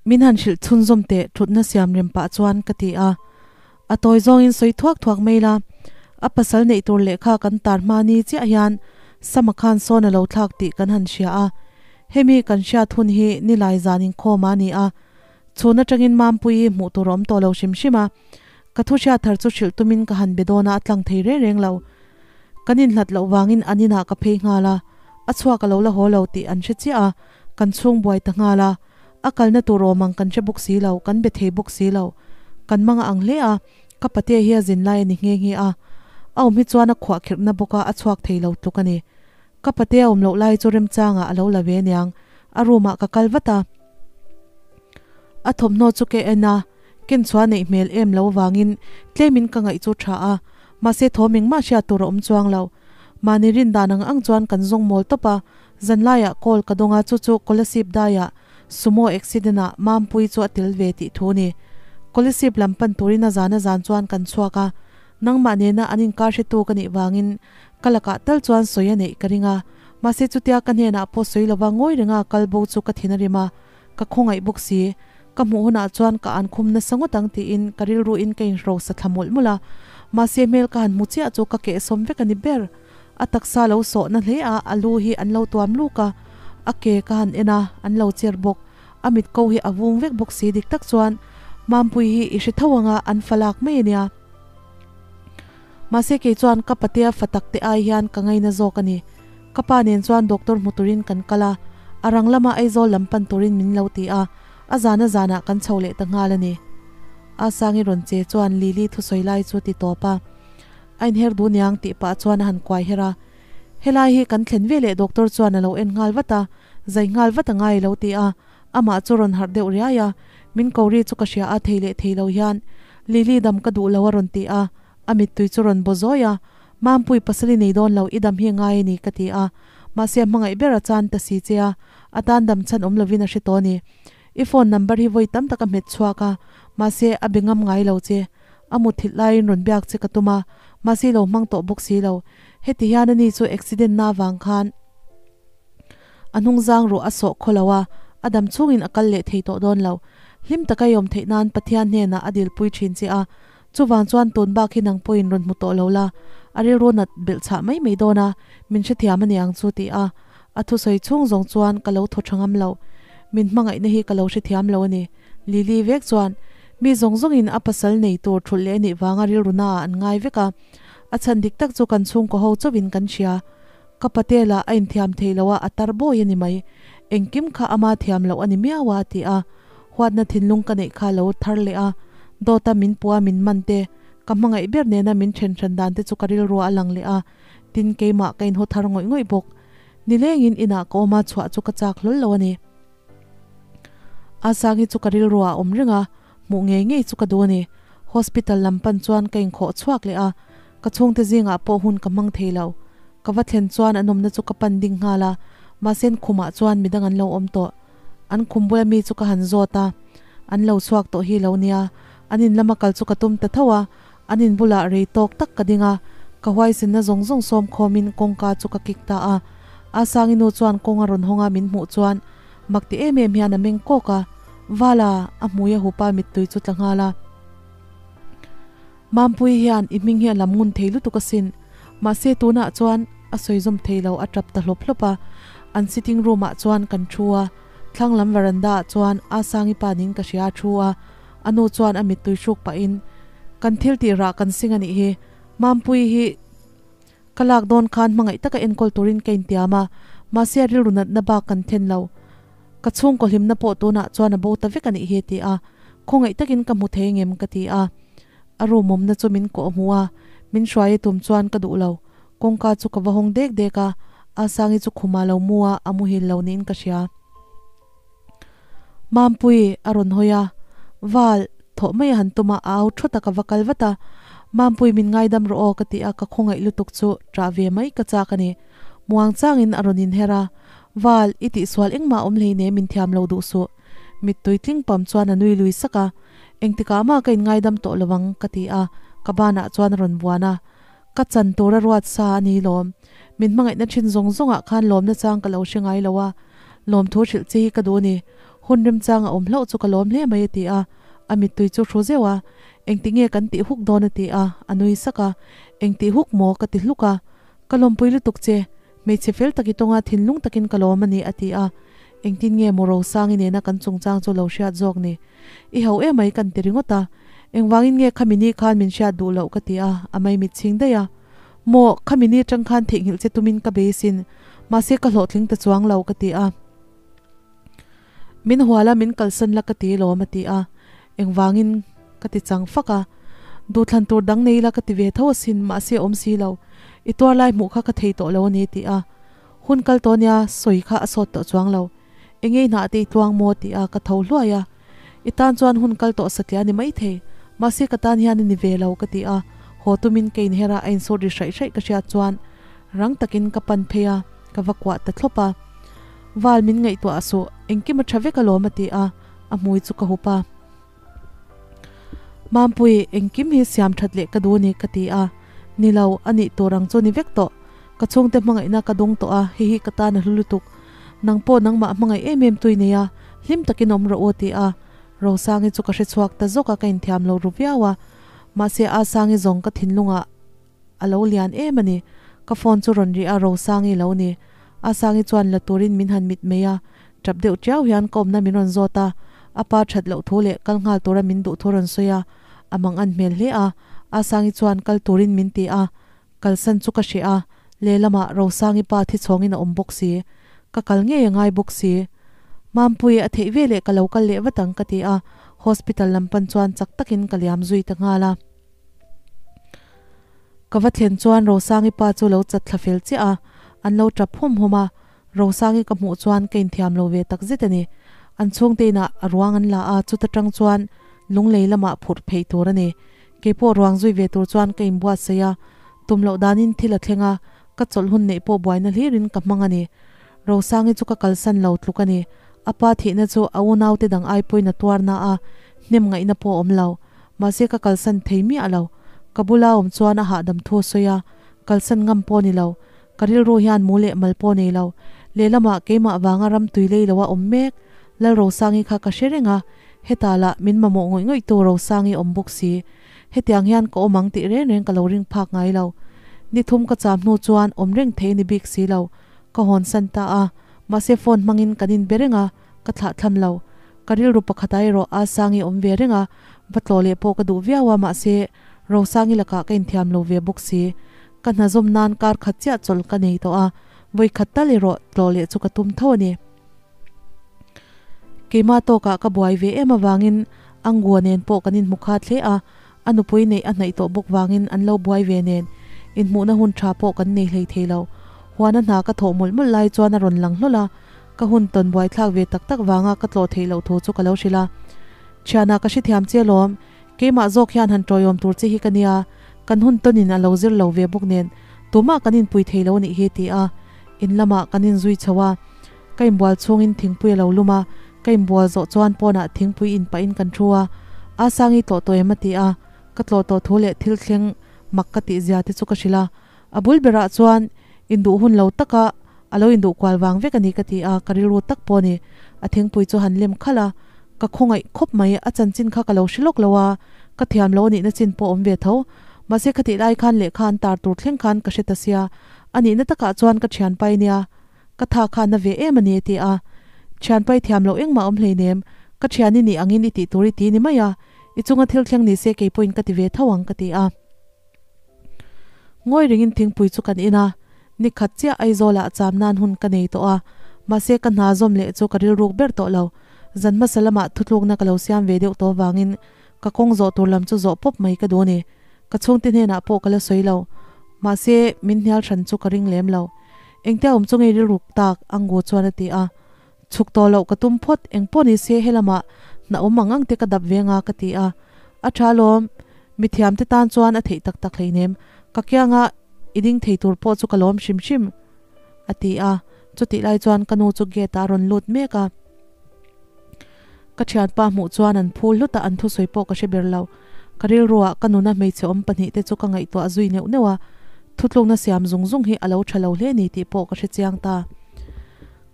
Min han hrilh chhunzawm teh thutna siam rem pah chuan ka ti a. A tawi zawngin sawi thuak thuak mai la, a pasal neih tur lehkha kan tar hma ni chiah hian Sama khan sawn a lo thlak tih kan han hria a. Hemi kan hriat hun hi nilai zan inkhawm a ni a. Chhun atangin Mampuii hmuh tur a awm tawh lo hrim hrim a. Ka thu hriat thar chu hrilh tumin ka han be dawn a, a tlang thei reng reng lo. Kan inhlat loh vangin an inah ka phei nghal a, a chhuak a lo la haw lo tih an hre chiah a, kan chhung buai ta nghal a. A kalna tur awm ang kan hre bawk si lo, kan be thei bawk si lo. Kan mang a ang hle a, ka patea hi a zin lai a ni nghe nghe a. A awm hi chuan a khuah khirhna bawk a, a chhuak thei lo tluk a ni. Ka patea awm loh lai chu remchangah a lo la ve aniang, a room ah ka kal vat a. A thawmhnaw chu ke en a, ken chhuah neih hmel em lo vangin tlemin ka ngaih chu tha a, mahse thawm engmah hriat tur a awm chuang lo. Mahni rin dan ang ang chuan kan zawng mawl tawp a, zanlaiah call ka dawng a, chu chu Kolasib daiah Sumo accident ah Mampui chu a tel ve tih thu a ni. Kolasib lam pan turin a zan a zan chuan kan chhuak a, nangmah nena an inkar hretu ka nih vangin ka lakah tal chuan sawi a neih ka ring a, mahse chutia ka hnenah pawh sawi lova ngawi renga kal bo chu ka thin a rim a, ka khawngaih bawk si. Ka hmuh hunah chuan ka an khum nasa ngawt ang tiin ka rilruin ka inhrosa thla mawlh mawlh a, mahse hmel ka han hmu chiah chu ka kehsawm vek a ni ber. A taksa lo sawhna hle a, a lu hi an lo tuam luk a, a ke ka han en a, an lo cher bawk. A mit ko hi a vung vek bawk si dik tak chuan Mampui hi i hre tho ang a, an fa lak mai a nia. Mahse kei chuan ka patea fa tak te ai hian ka ngaina zawk a ni. Ka pa nen chuan doctor hmu turin kan kal a, a rang lama Aizawl lam pan turin min lo ti a, a zana zanah kan chho leh ta nghal a ni. A Sangi rawn che chuan Lily thusawi lai chu ti tawp a, a inher duh niang tih pah chuan a han kuai her a. Helai hi kan thlen veleh doctor chuan a lo en nghal vat a, zai nghal vat a ngai lo ti a, amah chu rawn harh deuh riai a, min ko ri chu ka hria a thei leh thei lo hian Lily dam ka duh lo a rawn ti a, a mittui chu rawn baw zawi a, Mampui pasal i nei dawn lo, i dam hi a ngai a ni ka ti a, mahse a hmangaih ber a chan ta si che a, a tan dam chhan awm lovin a hre tawh a ni. I phone number hi vawi tam tak a hmet chhuak a, mahse a be ngam ngai lo che. A mutthilh laiin rawn biak che ka tum a, mahse i lo hmang tawh bawk si lo. Heti hian ani chu accident na vang khan a hnungzang ruah a sawh khaw lo a, a dam chhungin a kal leh thei tawh dawn lo. Hlim taka i awm theih nan Pathian hnenah a dilpui thin che a, Chuvang chuan tun bak hi nang pawhin rawn hmu tawh lo la, a rilru nat belh chhah mai mai dawn a, min hrethiam a ni ang chu ti a, a thusawi chhung zawng chuan ka lo thaw tha ngam lo. Min hmangaihna hi ka lo hrethiam lo a ni. Lily vek chuan mi zawng zawngin a pasal nei tur thulh leh a nih vanga rilru naah an ngai vek a, a chhan dik tak chu kan chhungkaw ho chauhin kan hria. Ka patela a inthiam thei lo a, a tar bawi a ni mai. Engkim kha ama thiam loh a ni miau a, a ti a. Huatna thinlung ka neih kha lo thar leh a, dawta min pua min man te, ka hmangaih ber nena min then hran dan te chu ka rilrua a lang leh a, tin keimah ka inhaw thar ngawih ngawih bawk. Nilengin inah ka awm a, chhuah chu ka chak hlawl lo a ni. A Sangi chu ka rilrua a awm reng a, hmuh ngei ngei chu ka duh a ni. Hospital lam pan chuan ka inkhawh chhuak leh a, ka chhungte zingah pawh hun ka hmang thei lo. Ka va thlen chuan an awmna chu ka pan ding nghal a, mahse an khumah chuan midang an lo awm tawh. An khum bula mi chu ka han zawt a, an lo chhuak tawh hi lo nia. An in lama kal chu ka tum ta tho a, an in bulah rei tawk tak ka ding a, ka huaisenna zawng zawng sawm khawmin kawngka chu ka kik ta a. A Sangi nu chuan kawng a rawn hawng a min hmuh chuan mak ti em em hian a meng kawk a, Vala, a hmui a hup a mittui chu tla nghal a. Mampui hian i hming hi a lam ngun thei lutuk asin, mahse tunah chuan a sawi zawm thei lo a tap ta hlawp hlawp a. An sitting room ah chuan kan thu a, thlang lam veranda ah chuan A Sangi pa nin ka hria a thu a, a nu chuan a mittui hruk pahin, Kan thil tih rah kan sing a nih hi, Mampui hi ka lak dawn khan hmangaih taka enkawl turin ka intiam a, mahse a rilru natna bak kan then lo. Ka chhungkaw hlimna pawh tunah chuan a bo ta vek a nih hi a ti a, khawngaih takin ka hmu thei ngem ka ti a. A room awmna chu min kawh hmu a, min hruai tum chuan ka duh lo. Kawngka chu ka va hawng dek dek a, Asangi chu khumah lo mu a, a muhil lo niin ka hria. Mampui a rawn hawi a, Val, thawh mai a han tum a, a au thawt a, ka va kal vat a. Mampui min ngaidam rawh aw ka ti a, ka khawngaih lutuk chu ṭah ve mai ka chak a ni. Muang changin a rawn inher a, Val, i tihsual engmah awm hleinem min thiam lo duh suh. Mittui tling pam chuan a nui lui sak a, Engtikah mah ka inngaidam tawh lo ang, ka ti a, ka banah chuan a rawn vuan a. Ka chan tur a ruat sa a ni lawm. Min hmangaihna thin zawng zawngah khan lawmna chang ka lo hre ngai lo a, lawmthu hrilh che hi ka duh a ni. Hun remchang a awm hlauh chu ka lawm hle mai a ti a, a mittui chu hru zeuh a, Engtinge kan tih huk dawn a ti a, a nui sak a, Engtih huk maw ka ti hluk a, Ka lawmpui lutuk che, hmeichhe fel tak i tawnga thinlung takin ka lawm a ni a ti a, Engtin nge maw Rosangi nena kan chungchang chu lo hriat zawk ni? I ho emai kan ti ringawt a, Engvangin nge khami ni khan min hriat duh loh ka ti a, a maimit chhing daih a. Maw, khami ni atang khan theihnghilh che tumin ka beisin, mahse ka hlawhtling ta chuang lo ka ti a. Min hual a, min kalsan la ka ti lawm a ti a, engvangin ka ti chang fak a. Duhthlan tur dang nei la ka ti ve tho asin, mahse awm si lo. I tuar lai hmuh kha ka thei tawh lo a ni a ti a. Hun kal tawh nia, sawi kha a sawt tawh chuang lo. Engei hnah te i tluang maw ti a, ka tho hluai a. I tan chuan hun kal tawh satliah a ni maithei, mahse ka tan hian a ni ve lo ka ti a, haw tumin ka inher a, a insawt ri hraih hraih ka hriat chuan rang takin ka pan phei a, ka va kuah ta thlawp a. Val min ngaihtuah suh, engkim a tha vek alawm a ti a, a hmui chu ka hup a. Mampui, engkim hi siam that leh ka duh a ni ka ti a, ni lo, a nih tur ang chu ni vek tawh, ka chhungte hmangaihna ka dawng tawh a, hei hi ka tan a hlu lutuk. Nang pawh nangmah hmangaih em em tui nei a, hlim takin awm rawh u a ti a. Rosangi chu ka hre chhuak ta zawk a, ka inthiam lo ru viau a. Mahse Asangi zawng ka thinlungah a lo lian em a ni. Ka phone chu rawn ri a, Rosangi lo ni. Asangi chuan la turin min han mit mai a, tap deuh tiau hian ka awmna min rawn zawt a, a pa that loh thu leh kal nghal tura min duh thu rawn sawi a, a mang an hmel hle a. Asangi chuan kal turin min ti a, kalsan chu ka hreh a, lehlamah Rosangi pa thi chhawngin a awm bawk si. Ka kal ngei a ngai bawk si. Mampui, a theih veleh ka lo kal leh vat ang ka ti a, hospital lam pan chuan chak takin ka liam zui ta nghal a. Ka va thlen chuan Rosangi pa chu lo chat thla fel chiah a, an lo tap hum hum a, Rosangi ka hmuh chuan ka inthiam lo ve tak zet a ni. An chhungte inah a ruang an la a, chuta tang chuan lunglei lamah phurh phei tur a ni. Keipawh ruang zui ve tur chuan ka inbuatsaih a, tum loh danin thil a thleng a, ka chawlh hun neih pawh buaina hlirin ka hmang a ni. Rosangi chu ka kalsan lo tluk a ni. A pa thihna chu a unaute dang ai pawhin a tuar na a, hnem ngaihna pawh a awm lo. Mahse ka kalsan thei miah lo. Ka bula awm chuan a hahdam thu a sawi a, kalsan ngam pawh ni lo. Ka rilru hian mu leh mal pawh nei lo. Lehlamah keimah vanga ram tui lei loa awm mek Lalrosangi kha ka hre reng a, hetah lah min mamawh ngawih ngawih tu Rosangi awm bawk si. Hetiang hian ka awm ang tih reng reng ka lo ring phak ngai lo. Ni thum ka cham hnu chuan awm reng thei a ni bik si lo. Ka hawnsan ta a, mahse phone hmangin kan inbe reng a, ka thlah thlam lo. Ka rilru pakhatah erawh a Sangi awm ve reng a, va tlawh leh pawh ka duh viau a, mahse Rosangi lakah ka inthiam lo ve bawk si. Ka hna zawm nan kar khat chiah chawlh ka nei tawh a, vawi khat tal erawh tlawh leh chu ka tum tho a ni. Keimah tawkah ka buai ve em avangin Angua nen pawh kan inhmu khat hle a, a nupui neih a hnaih tawh bawk vangin an lo buai ve nen inhmuhna hun tha pawh kan nei hlei thei lo. Huana hna ka thawh mawlh mawlh lai chuan a rawn lang hlawl a, Ka hun tawn buaithlak ve tak tak vanga ka tlawh theih loh thu chu ka lo hrilh a. Thianah ka hrethiam che alawm, keimah zawk hian han tawiawm tur che hi ka nia, kan hun tawnin a lo zir lo ve bawk nen tumah kan inpui thei lo anih hi ti a, in lamah kan inzui chho a. Ka inbual chhungin thingpui a lo lum a, ka inbual zawh chuan pawnah thingpui in pahin kan thu a, Asangi tlawh tawh em a ti a, ka tlawh tawh thu leh thil thleng mak ka tih zia te chu ka hrilh a. A bul berah chuan induh hun lo taka a lo induh kual vang vek a ni ka ti a, ka rilru tak pawh a ni. A thingpui chu han lem khalh a, ka khawngaih khawp mai, a chanchin kha ka lo hre lawk lo a, ka thiam lo a nihna chin pawh awm ve tho. Mahse khatih lai khan lehkha an tar tur thleng khan ka hre ta sia, a nihna takah chuan ka thianpai nia, ka tha kha na ve em a ni a ti a. Thianpai thiam loh engmah awm hleinem, ka thian i nih angin i tih tur i ti ni mai a, i chunga thil thleng ni se keipawhin ka ti ve tho ang ka ti a. Ngawi ringin thingpui chu kan in a, ni khat chiah Aizawlah cham nan hun ka nei tawh a, mahse ka hna zawm leh chu ka rilruk ber tawh lo. Zan hmasa lamah thutlukna ka lo siam ve deuh tawh avangin ka kawng zawh tur lam chu zawh pawp mai ka duh a ni. Ka chhungte hnenah pawh ka la sawi lo, mahse min hnial hran chu ka ring lem lo. Engtia awm chu ngei rilruk tak Angu chuan a ti a. Chhuk tawh loh ka tum phawt, eng pawh ni se helamah hna awm ang ang te ka dap ve nga ka ti a. A tha alawm, mithiam te tan chuan a theih tak tak hleinem, ka kianga i ding thei tur pawh chu ka lawm hrim hrim a ti a. Chutih lai chuan ka nu chu gate ah a rawn lut mek a. Ka thianpa hmuh chuan an phul hlut a, an thusawi pawh ka hre ber lo. Ka rilruah ka nuna hmeichhe awm pahnih te chu ka ngaihtuah zui neuh neuh a, thutlukna siam zung zung hi a lo tha lo hle ni tih pawh ka hre chiang ta.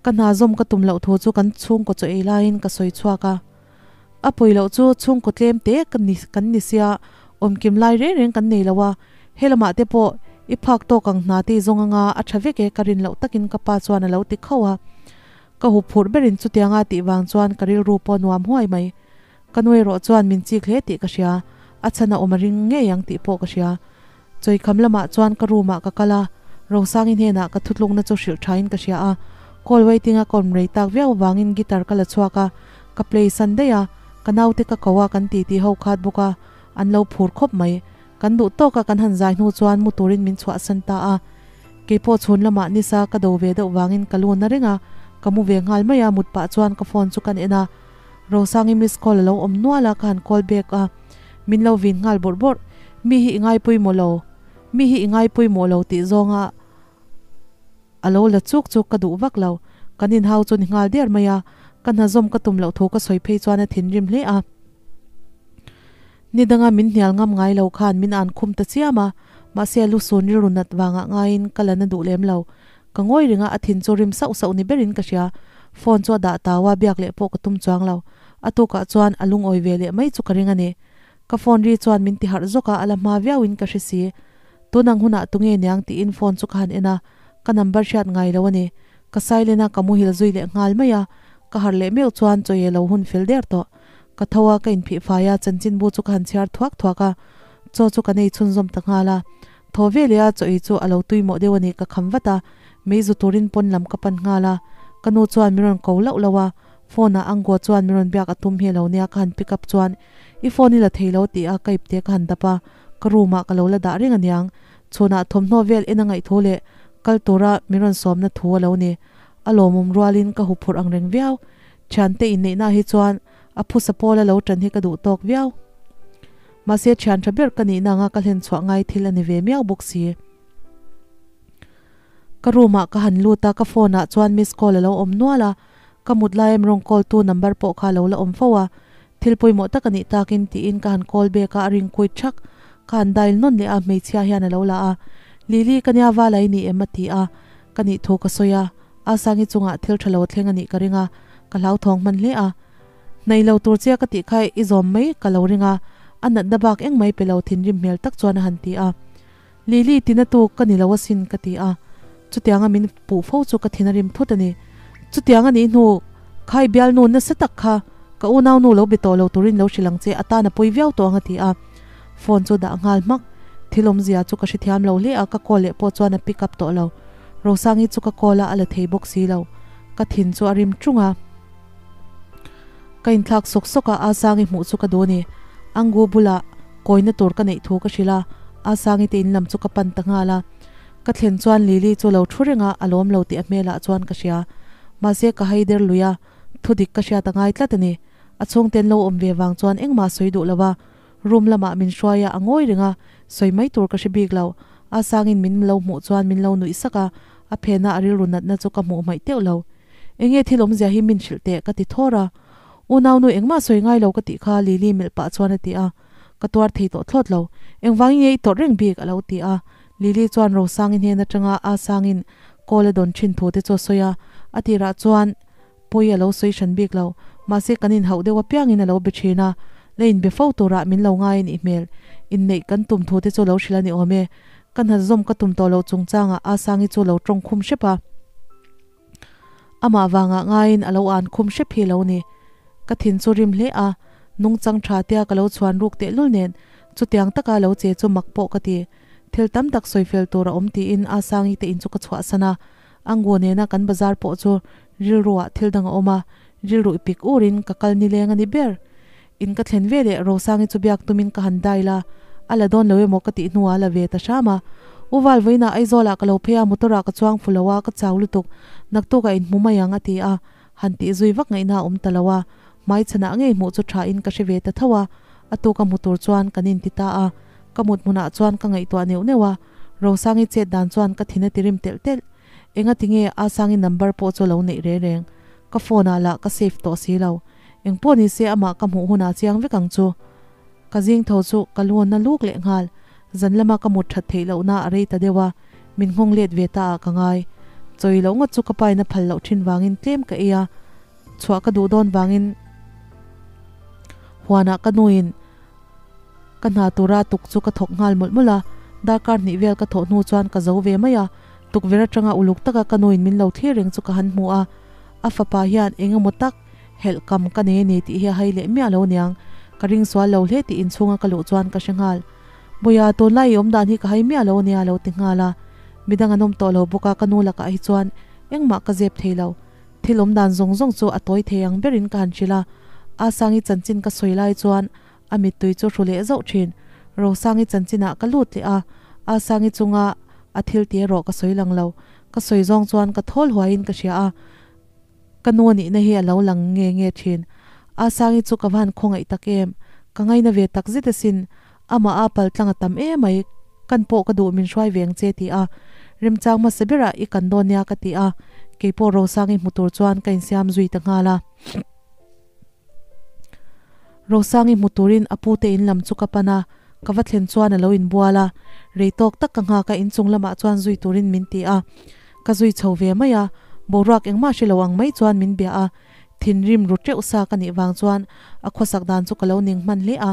Ka hna zawm ka tum loh thu chu kan chhungkaw chaw ei laiin ka sawi chhuak a. A pawi loh chu chhungkaw tlem te ka ni kan ni sia, awmkim lai reng reng kan nei lo a, helamah te pawh i phak tawk ang hna te i zawng anga a tha vek e ka rin loh takin ka pa chuan a lo ti khauh a. Ka hup phurh berin chutianga tih vang chuan ka rilru pawh nuam huai mai. Ka nu erawh chuan min chik hle tih ka hria, a chhan a awm a ring ngei ang tih pawh ka hria. Chawikham lamah chuan ka room ah ka kal a, Rosangi hnenah ka thutlukna chu hrilh thain ka hria a, call waiting a ka awm rei tak viau avangin guitar ka la chhuak a, ka play san daih a, ka naute ka ko a kan titi ho khat bawk a, an lo phur khawp mai. Kan duh tawk a kan han zai hnu chuan mu turin min chhuahsan ta a, keipawh chhun lamah nisa ka do ve deuh vangin ka lu na reng a, ka mu ve nghal mai a, mut pah chuan ka phone chu kan en a, Rosangi miss call a lo awm nual a ka han call back a, min lo vin nghal bawrh bawrh, mi hi i ngai pawimawh lo, mi hi i ngai pawimawh lo tih zawnga a lo la chuk chu ka duh vak lo, kan inhau chu ni nghal der mai a, ka hna zawm ka tum loh thu ka sawi phei chuan a thinrim hle a. Ni danga min hnial ngam ngai lo khan min an khum ta chiam a, mahse lu sun rilru nat vangah ngaiin ka la na duh lem lo. Ka ngawi ring a, a thin chu rim sauh sauh ni berin ka hria. Phone chu a dah tau a, biak leh pawh ka tum chuang lo. A tukah chuan a lungawi ve leh mai chu ka ring a ni. Ka phone ri chuan min ti harh zawk a, a la hma viauin ka hre si. Tunang hunah tunge niang tiin phone chu ka han en a, ka number hriat ngai lo a ni. Ka silent a, ka muhil zui leh nghal mai a. Ka harh leh meuh chuan chaw lo hun fel der tawh. Ka tho a, ka inphih fai a, chanchinbu chu ka han chhiar thuak thuak a, chaw chu ka nei chhunzawm ta nghal a. Thaw ve leh a, chaw ei chu a lo tui mawh deuh a ni, ka kham vat a, mei zu turin pawn lam ka pan nghal a. Ka nu chuan min rawn ko lauh lauh a, phone ah Anggo chuan min rawn biak a tum hi a lo nia, ka han pick up chuan i phone i la thei lo tih a ka ipte ka han dap a, ka room ah ka lo la dah reng aniang. Chhunah thawmhnaw vel en a ngaih thu leh kal tura min rawn sawmna thu a lo ni. A lawmawm rualin ka huphurh ang reng viau. Thiante inneihna hi chuan a phusa pawla lo tan hi ka duh tawk viau. Mahse thian tha ber ka nihna anga ka hlen chhuah ngai thil a ni ve miau bawk si. Ka room ah ka han lut a, ka phone ah chuan miss call a lo awm nual a, ka mut lai em rawn call tu number pawh kha a lo la awm fo a, thil pawimawh tak a nih takin tiin ka han call back a, a ring kuit thak. Ka han dial nawn leh a, hmeichhia hian a lo la a, Lily ka nia val a i ni em a ti a, ka nih thu ka sawi a. Asangi chungah thil tha lo thleng a nih ka ring a, ka hlauthawng hman hle a. Hnaih lo tur che ka tih kha i zawm mai ka lo ring a, a natna bak eng mai pe lo thinrim hmel tak chuan a han ti a. Lily tina tu ka ni lo asin ka ti a, chutianga min puh fo chu ka thin a rim thut a ni. Chutiang a nih hnu khai bialnu nasa tak kha ka unaunu lo be tawh lo turin lo hrilh ang che, a tan a pawi viau tawh ang a ti a. Phone chu dah nghal hmak. Thil awmzia chu ka hrethiam lo hle a, ka call leh pawh chuan a pick up tawh lo. Rosangi chu ka call a, a la thei bawk si lo. Ka thin chu a rim ṭung a. Ka inthlak sawk sawk a, Asangi hmuh chu ka duh a ni. Angu bulah kawina tur ka neih thu ka hrilh a, Asangi te in lam chu ka pan ta nghal a. Ka thlen chuan Lily chu lo thu reng a, a lawm lo tih a hmelah chuan ka hria. Mahse ka haider lui a, thudik ka hriat a ngai tlat a ni. A chhungten lo awm ve vang chuan engmah sawi duh lo a, Room lamah min hruai a, a ngawi reng a, sawi mai tur ka hre bik lo. A sangin min lo hmuh chuan min lo nuih sak a, a phena a rilru natna chu ka hmuh hmaih teuh lo. Enge thil awmzia hi min hrilh teh ka ti thawr a. Unaunu engmah sawi ngai lo ka tih kha Lily melh pah chuan a ti a, ka tuar thei tawh thlawt lo. Engvangin nge i tawrh reng bik a lo ti a. Lily chuan Rosangi hnen atanga a sangin call a dawn thin thu te chu a sawi a, a tirah chuan Pawi a lo sawi hran bik lo, mahse kan inhauh deuh apiangin a lo be thin a, la inbe fo turah min lo ngai a nih hmel. Inneih kan tum thu te chu lo hrilh a ni awm e. Ka hna zawm ka tum tawh loh chungchangah Asangi chu lo tawng khum hrep a, amah vangah ngaiin a lo an khum hrep hi lo ni. Ka thin chu rim hle a, nungchang tha tia ka lo chhuan ruk tehlul nen chutiang taka lo che chu mak pawh ka ti. Thil tam tak sawi fel tur a awm tiin Asangi te in chu ka chhuahsan a, Angu nena kan bazar pawh chu rilruah thil dang a awm a, rilru i pik urin ka kal nileng a ni ber. In ka thlen ve leh Rosangi chu biak tumin ka han dial a, a la dawn lo emaw ka tih hnuah a la ve ta hram a. U Valvawiinah Aizawlah ka lo phei a, motor-ah ka chuang fu lo a, ka chau lutuk, naktukah inhmu mai ang a ti a, han tih zui vak ngaihna a awm ta lo a, hmaichhanah ngei hmuh chu thain ka hre ve ta tho a, a tuka hmu tur chuan kan inti ta a, ka mut hmunah chuan ka ngaihtuah neuh neuh a, Rosangi chet dan chuan ka thin a ti rim telh telh. Enga tinge Asangi number pawh chu lo neih reng reng. Ka phone ah lah ka save tawh si lo. Eng pawh ni se amah ka hmuh hunah chiang vek ang chu. Ka zing tho chu ka lu na luk leh nghal. Zan lama ka mut that theih lohna a rei ta deuh a, min nghawng let ve ta ah ka ngai. Chawi loh ngawt chu ka pain a phal loh thin vangin tlem ka ei a, chhuah ka duh dawn vangin huanah ka nuin ka hna tura tuk chu ka thawk nghal mawlh mawlh a, darkar hnih vel ka thawh hnu chuan ka zo ve mai a, tukverh atanga uluk taka ka nuin min lo thlir reng chu ka han hmu a, a fapa hian eng emaw tak helh kam ka nei a ni tih hi a hai leh miah lo niang, ka ring sual lo hle tih inchhunga ka luh chuan ka hre nghal. Bawiha, tunlai i awm dan hi ka hai miah lo ania a lo ti nghal a. Midang an awm tawh lo bawk a, ka nu lakah hi chuan engmah ka zep thei lo. Thil awm dan zawng zawng chu a tawi thei ang berin ka han hrilh a. Asangi chanchin ka sawi lai chuan a mittui chu hru leh zauh thin. Rosangi chanchinah ka lut leh a, Asangi chunga a thil ti erawh ka sawi lang lo. Ka sawi zawng chuan ka thawl huaiin ka hria a. Ka nu nihna hi a lo lang nge nge thin. Asangi chu ka van khawngaih tak em? Ka ngaina ve tak zet asin. Amah a pal tlang a tam emai, kan pawh ka duh min hruai ve ang che ti a. Remchang hmasa berah i kan dawn nia ka ti a. Keipawh Rosangi hmu tur chuan ka insiam zui ta nghal a. Rosangi hmu turin a pute in lam chu ka pan a, ka va thlen chuan a lo inbual a, rei tawk tak ka nghak a inchung lamah chuan zui turin min ti a, ka zui chho ve mai a, boruak engmah hre lo ang mai chuan min bia a, thinrim ru teuh sa ka nih vang chuan a khawsak dan chu ka lo ning hman hle a,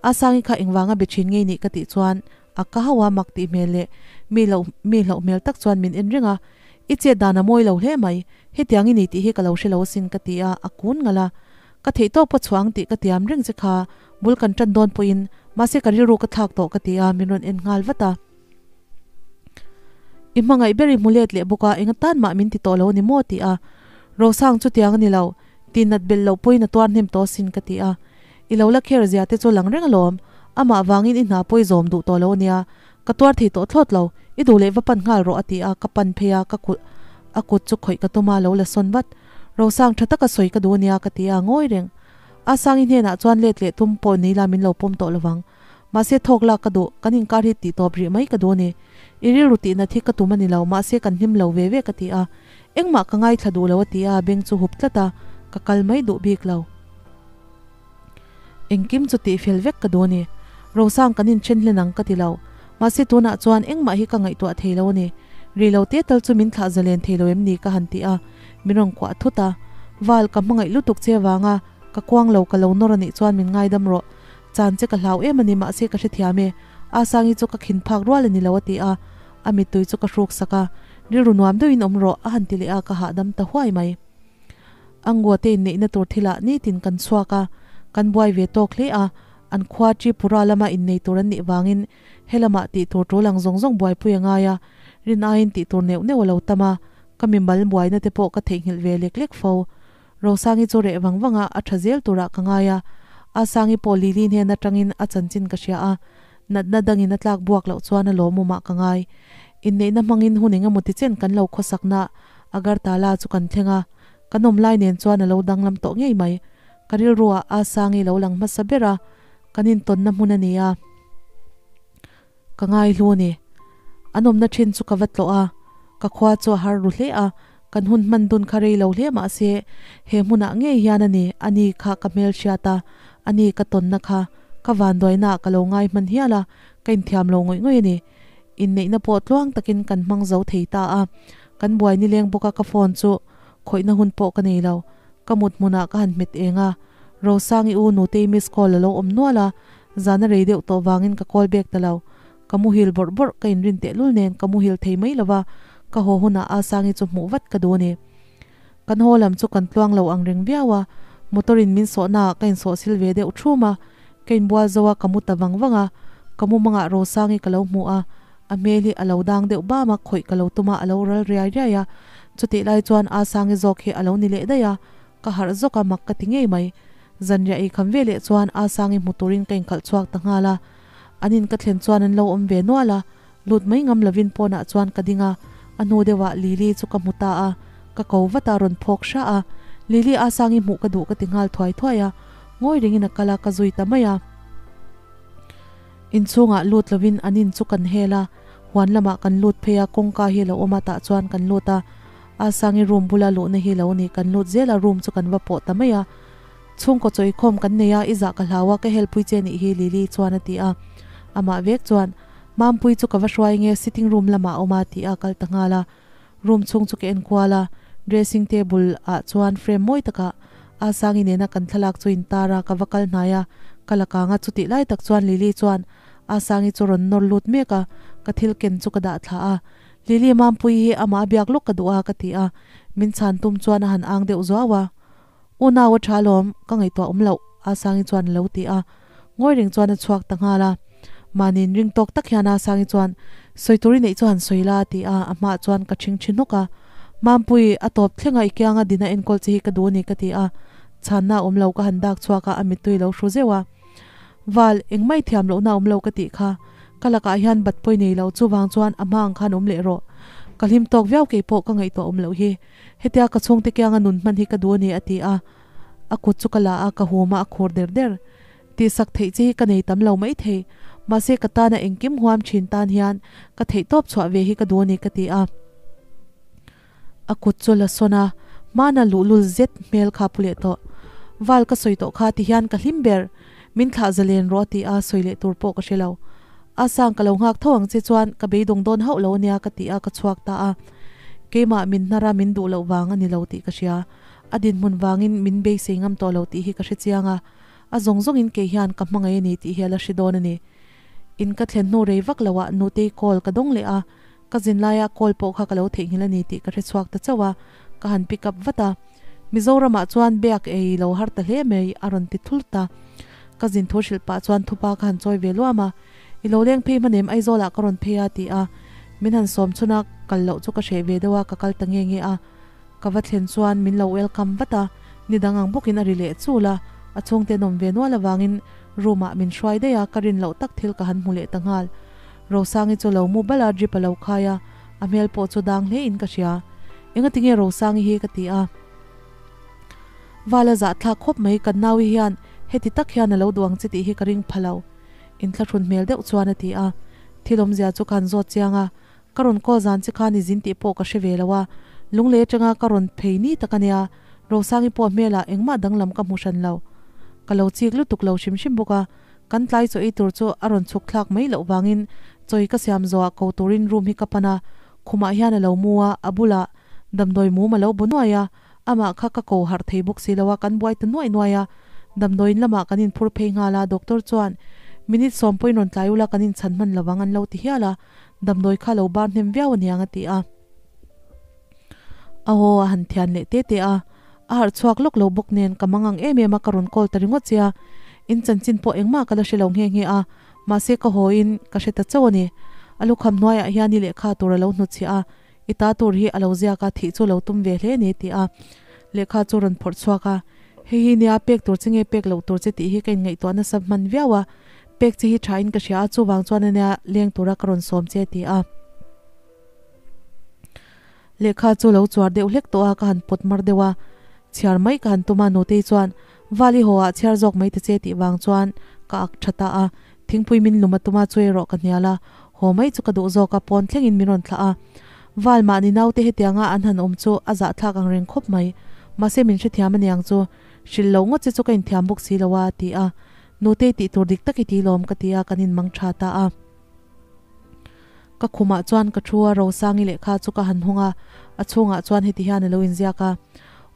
Asangi kha engvanga be thin ngei nih ka tih chuan a ka hauh a mak tih hmel leh mi loh mi hlauh hmel tak chuan min en reng a, I chet dan a mawi lo hle mai, hetiang i ni tih hi ka lo hre lo asin ka ti a, a kun ngalh a. Ka theih tawp ka chhuah ang tih ka tiam reng che kha, bul kan tan dawn pawhin, mahse ka rilru ka thlak tawh ka ti a, min rawn en nghal vat a. I hmangaih ber i hmu let leh bawk a, enga tan mah min ti tawh lo a ni maw ti a. Rosang chutiang a ni lo, tihnat belh loh pawhin a tuar hnem tawh asin ka ti a. I lo la kher zia te chu lang reng alawm, amah vangin i hna pawh i zawm duh tawh lo a nia, ka tuar thei tawh thlawt lo, i duh leh va pan nghal rawh a ti a, ka pan phei a, ka kut a kut chu khawih ka tum a, lo la sawn vat. Rosang tha taka sawi ka duh a nia ka ti a, ngawi reng. Asangi hnenah chuan let leh tum pawh ni la min lo pawm tawh lovang. Mahse thawk lak ka duh, kan inkar hi tih tawp rih mai ka duh a ni. I rilru tihnat hi ka tum a ni lo, mahse kan hlim lo ve ve ka ti a. Engmah ka ngaithla duh lo a ti a, beng chu hup tlat a, ka kal mai duh bik lo. Engkim chu tih fel vek ka duh a ni. Rosang kan inthen hlen ang ka ti lo. Mahse tunah chuan engmah hi ka ngaihtuah thei lo a ni. Rih lo te tal chu min thlah zalen thei lo em ni ka han ti a, min rawn kuah thut a. Val, ka hmangaih lutuk che vanga ka kuang lo ka lo nawr a nih chuan min ngaidam rawh. Chan che ka hlau em a ni mahse ka hrethiam e. Asangi chu ka khin phak rual a ni lo a ti a, a mittui chu ka hruk sak a. Rilru nuam deuhin awm rawh a han ti leh a, ka hahdam ta huai mai. Angua te inneihna tur thilah nitin kan chhuak a, kan buai ve tawk hle a, an khua Tripura lama innei tur an nih vangin helamah tih tur tul ang zawng zawng buaipui a ngai a, rin aiin tih tur neuh neuh a lo tam a, ka mimal buaina te pawh ka theihnghilh ve lek lek fo. Rosangi chu reh vang vang a, a tha zel turah ka ngai a, Asangi pawh Lily hnen atangin a chanchin ka hria a, natna dangin a tlak buak loh chuan a lawmawmah ka ngai. Inneihna hmangin hun engemaw tichen kan lo khawsakna Agartala chu kan thleng a, Kan awm lai nen chuan a lo danglam tawh ngei mai. Ka rilruah a Sangi lo lang hmasa ber a, kan intawnna hmun a ni a, ka ngai hlu a ni. An awmna thin chu ka va tlawh a, ka khua chu a har ru hle a, kan hun hman dun kha rei lo hle mah se he hmunah ngei hian a ni, a ni kha ka hmelhriat a, a ni ka tawnna kha ka vanduainaah ka lo ngai hman hial a, ka inthiam lo ngawih ngawih a ni. Inneihna pawh tluang takin kan hmang zo thei ta a, kan buai nileng bawk a ka phone chu khawihna hun pawh ka nei lo. Ka mut hmunah ka han hmet eng a, Rosangi u Nutei miss call a lo awm nual a, zan a rei deuh tawh vangin ka call back ta lo. Ka muhil bawrh bawrh ka inrin tehlul nen ka muhil thei mai lo va, ka haw hunah Asangi chu hmuh vat ka duh a ni. Kan haw lam chu kan tluang lo ang reng viau a, motor in min sawhna ah ka insawh sil ve deuh thum a, ka inbual zo a ka mu ta vang vang a, ka mumangah Rosangi ka lo hmu a, a hmel hi a lo dang deuh bam a, khawih ka lo tum a, a lo ral riai riai a, chutih lai chuan Asangi zawk hi a lo ni leh daih a, ka harh zawk a mak ka ti ngei mai. Zanriah ei kham ve leh chuan Asangi hmu turin ka inkhalh chhuak ta nghal a, an in ka thlen chuan an lo awm ve nual a, Lut mai ngam lovin pawnah chuan ka ding a, a hnu deuhah Lily chu ka hmu ta a, ka ko vat a, rawn phawk hra a. Lily Asangi hmuh ka duh ka ti nghal thuai thuai a, ngawi ringin a kal a, ka zui ta mai a. Inchhungah lut lovin an in chu kan hel a, huan lamah kan lut phei a, kawngka hi a lo awm a tah chuan kan lut a, Asangi room bula luhna hi lo ni, kan lut zel a, room chu kan va pawh ta mai a. Chhungkaw chawikhawm kan nei a, i zah ka hlau a, ka helpui che nih hi Lily chuan a ti a, amah vek chuan Mampui chu ka va hruai nge sitting room lamah a awm a tih a kal ta nghal a. Room chhung chu ka en kual a, dressing table ah chuan frame mawi takah Asangi nena kan thlalak chu intar a, ka va kal hnai a, ka la kang a, chutih lai tak chuan Lily chuan Asangi chu rawn nawr lut mek a, ka thil ken chu ka dah thla a. Lily Mampui hi amah a biak lawk ka duh a ka ti a, min chhan tum chuan a han ang deuh zuau a. U nau a tha alawm, ka ngaihtuah awm loh Asangi chuan a lo ti a, ngawi reng chuan a chhuak ta nghal a. Mahniin ring tawk tak hian Asangi chuan, Sawi tur i neih chu han sawi la a ti a, a hmaah chuan ka ṭhing ṭhi hnawk a. Mampui, a tawp thlenga i kianga dina enkawl che hi ka duh a ni ka ti a, chhanna a awm lo ka han dak chhuak a, a mittui lo hru zeuh a. Val, engmah i thiam lohna a awm lo ka tih kha. Ka lakah hian bat pawi nei lo, chuvang chuan a hma ang khan awm leh rawh. Ka hlim tawk viau kei pawh ka ngaihtuah awm loh hi. Hetia ka chhungte kianga nun hman hi ka duh a ni a ti a. A kut chu ka la a, ka hum a, a khur der der. Tihsak theih che hi ka nei tam lo mai thei. Mahse ka tana engkim huam thin tan hian ka theihtawp chhuah ve hi ka duh a ni ka ti a. A kut chu la sawn a, hmana luhlul zet hmel kha pu leh tawh. Val ka sawi tawh kha ti hian ka hlim ber, min thlah zalen rawh a ti a, sawi leh tur pawh ka hre lo. A sang ka lo nghak tho ang che chuan ka beidawng dawn hauh lo ania ka ti a, ka chhuak ta a. Keimah min hnar a min duh loh vang a ni lo tih ka hria. A dinhmun vangin min beisei ngam tawh lo tih hi ka hre chiang a, a zawng zawngin kei hian ka hmangaih a ni tih hi a la hre dawn a ni. In ka thlen hnu rei vak loah nutei call ka dawng leh a, Ka zin laia call pawh kha ka lo theihnghilh a ni tih ka hre chhuak ta chauh a, ka han pick up vat a. Mizoramah chuan biak ei lo har ta hle mai a rawn ti thul ta. Ka zin thu hrilh pah chuan thupa ka han chawi ve luam a, I lo leng phei hmanem Aizawlah ka rawn phei a ti a, min han sawm chhun a, kal loh chu ka hreh ve deuh a, ka kal ta nge nge a. Ka va thlen chuan min lo welcome vat a, ni dang ang bawkin a ri leh chul a, a chhungte an awm ve nual avangin room ah min hruai daih a, ka rin loh tak thil ka han hmu leh ta nghal. Rosangi chu lo mu bal a, drip a lo khai a, a hmel pawh chu dang hle in ka hria. Engati nge Rosangi hi ka ti a. Vala zahthlak khawp mai kan nau hi hian heti tak hian a lo duh ang che tih hi ka ring pha lo. Inthlahrun hmel deuh chuan a ti a. Thil awmzia chu ka han zawt chiang a, ka rawn call zan che khan i zin tih pawh ka hre ve lo a, lunglei atanga ka rawn phei ni tak a nia, Rosangi pawh hmelah engmah danglam ka hmu hran lo. Ka lo chik lutuk lo hrim hrim bawk a. Kan tlai chaw ei tur chu a rawn chhuk thlak mai loh vangin chawi ka siam zawhah ko turin room hi ka pan a, khumah hian a lo mu a, a bulah damdawi mum a lo bu nuai a, amah kha ka ko harh thei bawk si lo a, kan buai ta nuai nuai a, damdawiin lamah kan inphur phei nghal a, doctor chuan minute sawm pawhin rawn tlai ula kan inchhan hman lovang an lo ti hial a, damdawi kha lo bar hnem viau aniang a ti a. A haw a han thian leh te te a, a harh chhuak lawk lo bawk nen ka mangang em em a ka rawn call ta ringawt che a, in chanchin pawh engmah ka la hre lo nghe nghe a, mahse ka haw in ka hre ta chauh a ni. A lukham hnuaiah hian i lehkha tur a lo hnutchhiah a, i ta tur hi a lo ziak a, thih chu lo tum ve hle a ni ti a lehkha chu rawn phawrh chhuak a, hei hi nia pek tur che nge pek loh tur che tih hi ka inngaihtuah nasa hman viau a, pek che hi tha in ka hria a, chuvang chuan a nia leng tura ka rawn sawm che a ti a. Lehkha chu lo chuar deuh hlek tawh a, ka han pawt mar deuh a, chhiar mai ka han tum a, Nutei chuan Vali haw ah chhiar zawk mai ta che tih vang chuan ka ak tha ta a, thingpui min lum a tum a, chu erawh ka hnial a, haw mai chu ka duh zawk a, pawn thlengin min rawn thlah a, Val mahni naute hetianga an han awm chu a zahthlak ang reng khawp mai, mahse min hrethiam aniang chu, hrilh loh ngawt che chu ka inthiam bawk si lo a, a ti a, Nutei tih tur dik tak i ti lawm ka ti a, kan inmang tha ta a. Ka khumah chuan ka thu a, Rosangi lehkha chu ka han hawng a, a chhungah chuan heti hian a lo inziak a,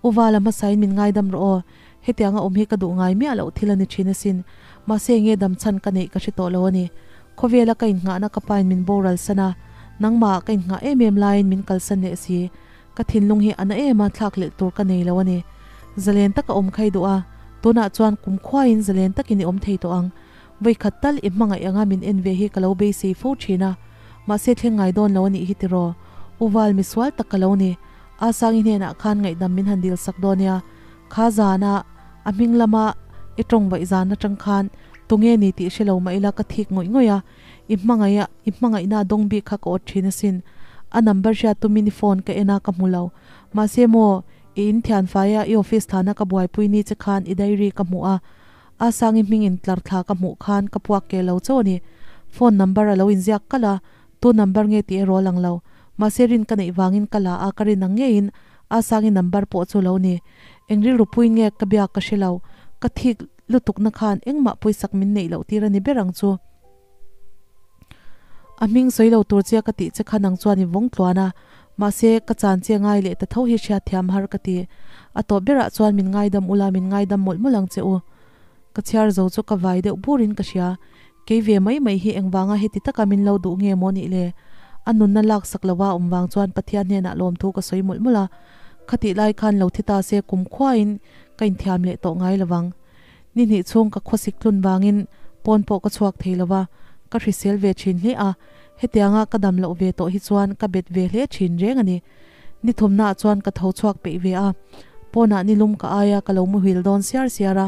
U Vala hmasain min ngaidam rawh aw, hetianga awm hi ka duh ngai miah loh thil a ni thin asin, mahse enge dam chhan ka neih ka hre tawh lo a ni. Khawvela ka innghahna ka pain min boral san a, nangmahah ka innghah em em laiin min kalsan leh si, ka thinlung hi a na em a, thlakhlelh tur ka nei lo a ni. Zalen taka awm kha i duh a, tunah chuan kumkhuaiin zalen takin i awm thei tawh ang. Vawikhat tal i hmangaih anga min en ve hi ka lo beisei fo thin a, mahse thleng ngai dawn lo a nih hi tiraw? U Val misual tak ka lo ni. A Sangi hnenah khan ngaihdam min han dil sak dawn nia. Kha zana a hming lama i tawng vaih zan atang khan tunge ni tih hre lo mah ila ka thik ngawih ngawih a, i hmangaih a, i hmangaihna a dawng bik kha ka awt thin asin. A number hriat tumin i phone ka en a ka hmu lo. Mahse maw, i in thian faia i office thlana ka buaipui ni che khan i diary ka hmuh a, A Sangi hming in tlar thla ka hmuh khan ka puak ke lo chauh a ni. Phone number a lo inziak kalh a, tu number nge tih erawh a lang lo. Mahse rin ka neih vangin ka la a, ka rin ang ngeiin A Sangi number pawh chu lo ni. Eng rilru puiin nge ka biak ka hre lo. Ka thik lutukna khan engmah pawisak min neih loh tir a ni ber ang chu. A hming sawi lo tur che ka tih che kha nang chuan i vawng tluan a. Mahse, ka chan che ngai leh ta tho hi hriatthiam har ka ti. A tawp berah chuan min ngaidam ula min ngaidam mawlh mawlh ang che u. Ka chhiar zo chu ka vai deuh burin ka hria. Kei ve mai mai hi engvanga heti taka min lo duh nge maw nih le? A nunna laksak lova awm vang chuan Pathian hnenah lawmthu ka sawi mawlh mawlh a. Khatih lai khan lo thi ta se kum khuain ka inthiam leh tawh ngai lovang. Ni hnih chhung ka khawsik tlun vangin pawn pawh ka chhuak thei lova, ka hrisel ve thin hle a. Hetianga ka dam loh ve tawh hi chuan ka bet ve hle thin reng a ni. Ni thumnaah chuan ka tho chhuak peih ve a, pawnah ni lum ka aia ka lo muhil dawn siar siar a.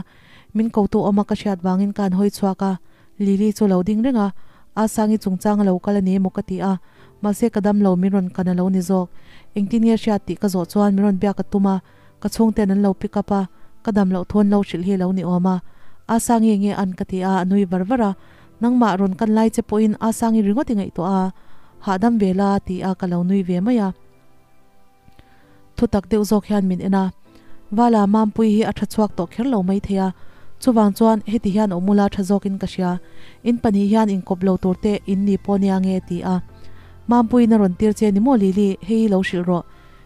Min kotu awma ka hriat vangin ka han hawi chhuak a, Lily chu lo ding reng a, Asangi chungchang a lo kal a ni emaw ka ti a, mahse ka dam lo min rawn kan a lo ni zawk. Engtin nge hriat tih ka zawh chuan min rawn biak a tum a, ka chhungten an lo pick up a, ka dam loh thu an lo hrilh hi a lo ni awm a. Asangi nge an ka ti a, a nui var var a, Nangmah rawn kan lai che pawhin Asangi ringawt i ngaihtuah a, hahdam ve la ti a ka lo nui ve mai a. Thutak deuh zawk hian min en a, Vala Mampui hi a tha chhuak tawh kher lo mai thei a, chuvang chuan heti hian awm ula tha zawkin ka hria, in pahnih hian inkawp lo tur te in ni pawh nia nge ti a. Mampuiin a rawn tir che ni maw Lily, hei hi lo hrilh rawh.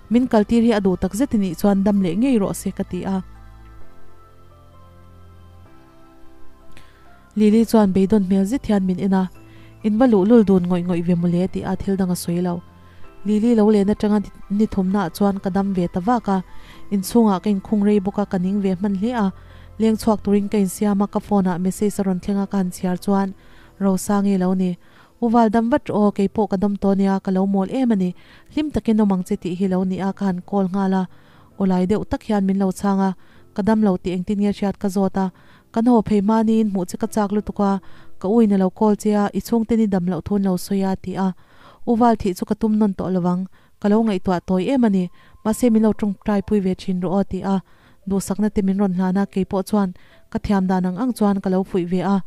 Min kaltir hi a duh tak zet i nih chuan dam leh ngei rawh se ka ti a. Lily chuan beidawn hmel zet hian min en a, In va luhlul dun ngawih ngawih ve mawle tih a thil dang a sawi lo. Lily lo len atanga ni thumnaah chuan ka dam ve ta vak a, inchhungah ka inkhung rei bawk a, ka ning ve hman hle a. Leng chhuak turin ka insiam a, ka phone ah message a rawn thleng a, ka han chhiar chuan Rosangi lo ni. U Val dam vat rawh aw, keipawh ka dam tawh nia, ka lo mawl em a ni. Hlim takin awm ang che tih hi lo ni a, ka han call nghal a. Awlai deuh tak hian min lo chhang a, ka dam lo tih engtin nge hriat ka zawt a, Kan haw phei hmaniin hmuh che ka chak lutuk a, ka uin a lo call che a, i chhungte ni dam loh thun lo sawi a, ti a. U Val thih chu ka tum nawn tawh lo ang, ka lo ngaihtuah tawi em a ni, mahse min lo tawngtai pui ve thin rawh aw, ti a. Duhsakna te min rawn hlan a, kei pawh chuan ka thiam dan ang ang chuan ka lo fuih ve a,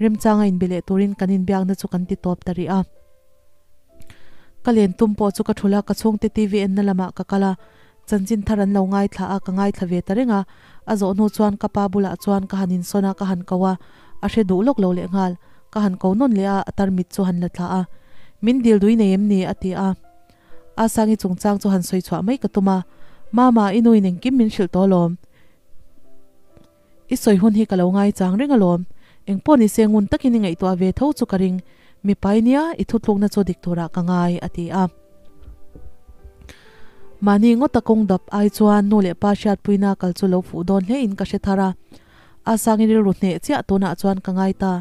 remchanga inbe leh turin kan inbiakna chu kan ti tawp ta rih a. Ka len tum pawh chu ka thulh a, ka chhungte TV enna lamah ka kal a, Chanchin thar an lo ngaithla a, ka ngaithla ve ta reng a. A zawh hnu chuan ka pa bulah chuan ka han insawn a, ka han ko a, a hre duh lawk lo lehnghal. Ka han ko nawn leh a, a tarmit chu han la thla a. Min dil dui nei em ni? a ti a. Asangi chungchang chu han sawi chhuah mai ka tum a. Mama, i nuin engkim min hrilh tawh alawm. I sawi hun hi ka lo ngaichang reng alawm. Engpawh ni se ngun takin i ngaihtuah ve tho chu ka ring. Mipa i nia, i thutlukna chu dik turah ka ngai, a ti a. Mahni ngawta kawng dap ai chuan nu leh pa hriatpuina kal chu lo fuh dawn hle in ka hre thar a. A sangin rilru hneh chiah tunah chuan ka ngai ta.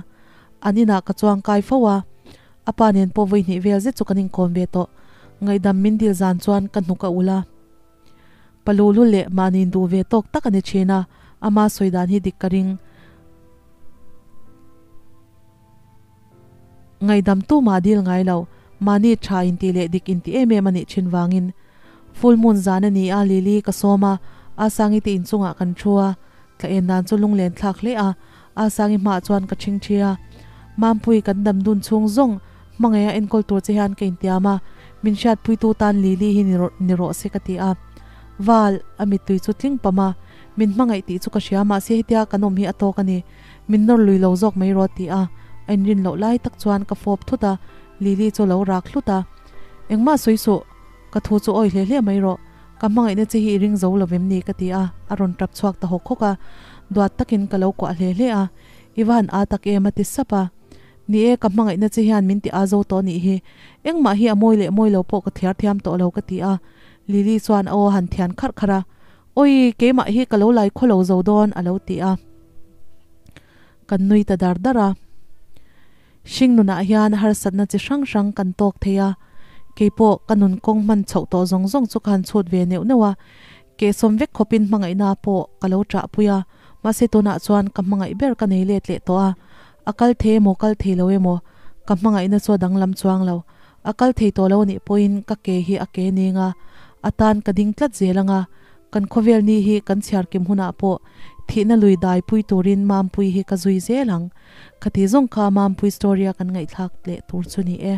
An inah ka chuang kai fo a. A pa nen pawh vawi hnih vel zet chu kan inkawm ve tawh. Ngaihdam min dil zan chuan ka hnuk a ulh a. Palulu leh mahni induh ve tawk tak a ni thin a, ama sawi dan hi dik ka ring. Ngaihdam tu mah dil ngai lo, mahni tha intih leh dik intih em em a nih thin vangin. Full moon zan a ni a, Lily ka sawm a, Asangi te inchungah kan thu a, thla en dan chu lunglen thlak hle a, Asangi hmaah chuan ka thing thi a. Mampui kan dam dun chhung zawng hmangaih a enkawl tur che hian ka intiam a, min hriatpuitu tan Lily hi ni rawh se ka ti a. Val, a mittui chu tling pam a, min hmangaih tih chu ka hria mahse hetia kan awm hi a tawk a ni. Min nawr lui lo zawk mai rawh ti a, a inrin loh lai tak chuan ka fawp thut a, Lily chu a lo rak hlut a. Engmah sawi suh, ka thu chu awi hle hle mai rawh, ka hmangaihna che hi i ring zo lo vem ni ka ti a, a rawn tap chhuak ta hawk hawk a, duat takin ka lo kuah hle hle a, I va han aa tak em a ti sap a. Ni e, ka hmangaihna che hian min ti aa zo tawh nih hi, engmah hi a mawi leh mawi lo pawh ka thliar thiam tawh lo ka ti a, Lily chuan a aw han thian kharh kharh a. Awi, keimah hi ka lo lai khaw lo zo dawn, a lo ti a. Kan nui ta dar dar a. Hring nunah hian harsatna chi hrang hrang kan tawk thei a. Keipawh ka nun kawng hman chhoh tawh zawng zawng chu ka han chhut ve neuh neuh a. Kehsawm vek khawpin hmangaihna pawh ka lo ṭahpui a. Mahse tunah chuan ka hmangaih ber ka nei let leh tawh a. A kal thei emaw kal thei lo emaw, ka hmangaihna chu a danglam chuang lo. A kal thei tawh lo anih pawhin ka ke hi a ke ning a, a tan ka ding tlat zel ang a, kan khawvel ni hi kan chhiar kim hunah pawh thihna lui dai pui turin Mampui hi ka zui zel ang. Khati zawng kha Mampui story a kan ngaihthlak leh tur chu ni e.